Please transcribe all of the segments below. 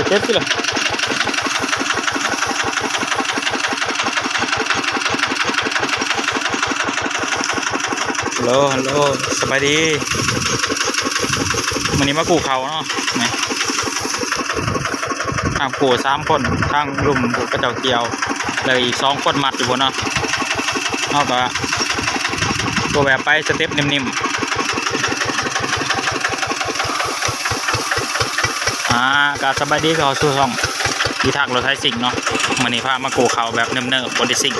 ເກັບຕິລະ. ຮັລໂຫຼ ຮັລໂຫຼ ສະບາຍດີ. ມື້ນີ້ມາກູ້ເຂົ້າເນາະ ນີ້ ຫາບກູ້ສາມຄົນ ທາງລຸ່ມເຂົາເຈົ້າກ່ຽວ ແລ້ວອີກສອງຄົນມັດຢູ່ພຸ້ນເນາະ. ເຮົາກະ ກະແບບໄປສະເຕັບນິ້ມໆ. ອ່າ ກະສະບາຍດີ ເຂົ້າສູ່ຊ່ອງອີທັກລົດໄຖຊິ່ງເນາະ. ມື້ນີ້ພາມາກູ້ເຂົ້າແບບເນີບໆ ບໍ່ໄດ້ຊິ່ງ.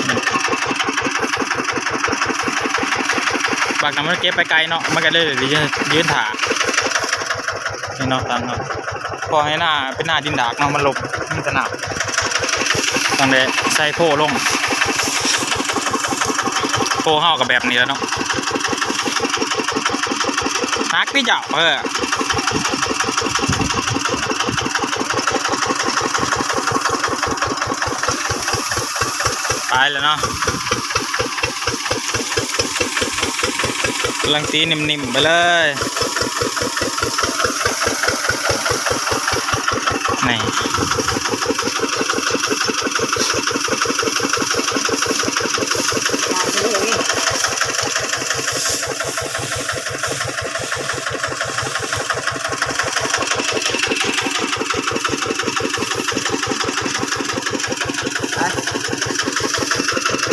ບັກນັ້ນມັນເກັບໄປໄກເນາະ ມັນກະເລີຍໄດ້ຢືນ ຢືນຖ້າ ນີ້ເນາະ ຕາມເນາະ. ເພາະໃຫ້ນາເປັນນາດິນດາກເນາະ ມັນລົກ ມີແຕ່ນ້ຳ ຕ້ອງໄດ້ໃສ່ໂພລົງ. ໂພເຮົາກະແບບນີ້ແຫຼະເນາະ ໜັກຕິເຈົ້າ. ເອີ ໄປແລ້ວເນາະ. ກຳລັງຕີນິ້ມໆ ໄປເລີຍ ນີ້.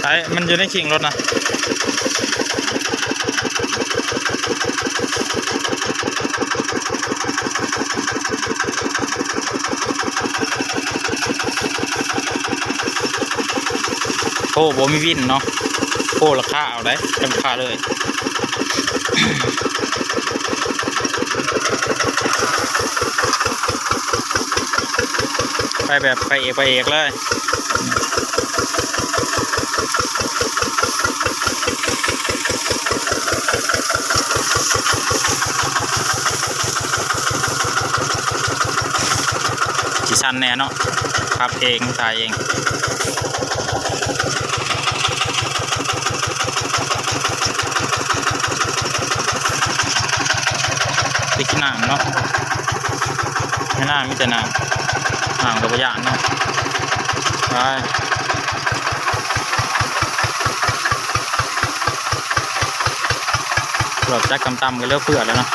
ໄອ້ ມັນຢູ່ໃນຄີງລົດນະ. ໂອ້ ບໍ່ມີວິນເນາະ ໂອ້ ລາຄາເອົາໄດ໋ ລາຄາເລີຍ. ໄປແບບພະເອກ ພະເອກເລີຍ. ຊິສັ່ນແດ່ເນາະ ຂັບເອງ ຖ່າຍເອງ. ໄປກິນນ້ຳເນາະ ໃນນາມີແຕ່ນ້ຳ ນ້ຳກະບໍ່ຢ້ານເນາະ. ໄປ ລົດຈັກຕຳໆ ກະເຫຼືອເຟືອແລ້ວເນາະ.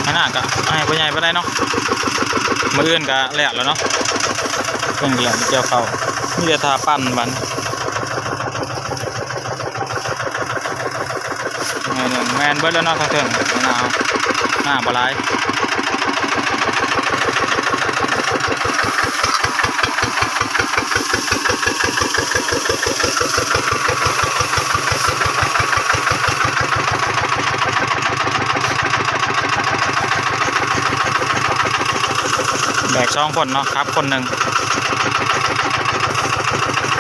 ໃຫ້ໜ້າກະໃຫ້ບໍ່ໃຫຍ່ປານໃດເນາະ ມື້ອື່ນກະແລ້ວແລ້ວເນາະ ເພິ່ນກະແລ້ວກ່ຽວເຂົ້າ ມີແຕ່ຖ້າປັ່ນບັດ. ແມ່ນ ແມ່ນເບິດແລ້ວເນາະ ທາງເທິງ ໜ້າ ໜ້າບໍ່ຫຼາຍ. ແບກສອງຄົນເນາະ ຂັບຄົນໜຶ່ງ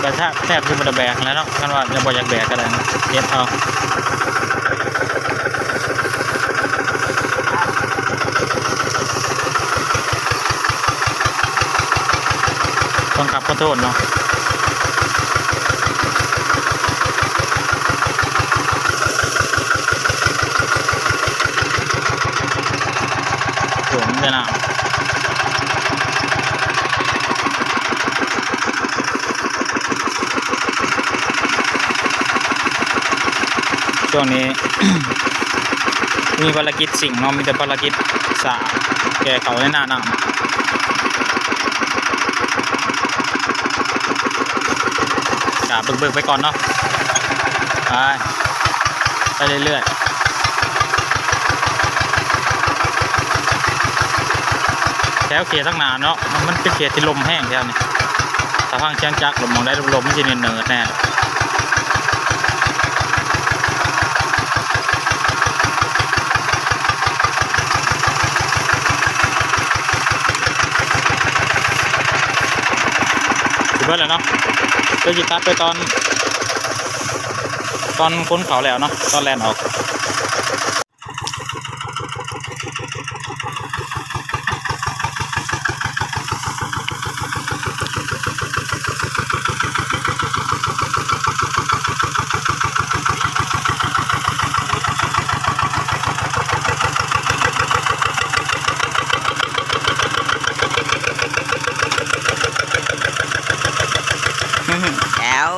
ກະແທບ ແທບຊິບໍ່ໄດ້ແບກຫັ້ນແຫຼະເນາະ ຄັນວ່າຍັງບໍ່ຢາກແບກກະໄດ້ ເຮັດເອົາ. ຕ້ອງຂັບຂອໂທດເນາະ ໂອ້ ມັນໄດ້ນ້ຳ. ຊ່ວງນີ້ ມີພາລະກິດຊິງເນາະ ມີແຕ່ພາລະກິດສາແກ່ເຂົ້າໃນໜ້ານ້ຳ ກະເບິ່ງໆ ໄປກ່ອນເນາະ ໄປ ໄປເລື້ອຍໆ. ແຖວເຂດທາງໜ້າເນາະ ມັນເປັນເຂດທີ່ລົມແຮງແຖວນີ້ ຖ້າຟັງສຽງຈັກລົມໝ່ອງໃດລົມໆ ມັນຊິເນີດໆ ແນ່. ຊິເບິດແລ້ວເນາະ ດຽວຊິຕັດໄປຕອນ ຕອນຂົນເຂົ້າແລ້ວເນາະ ຕອນແລ່ນອອກ. ແລ້ວ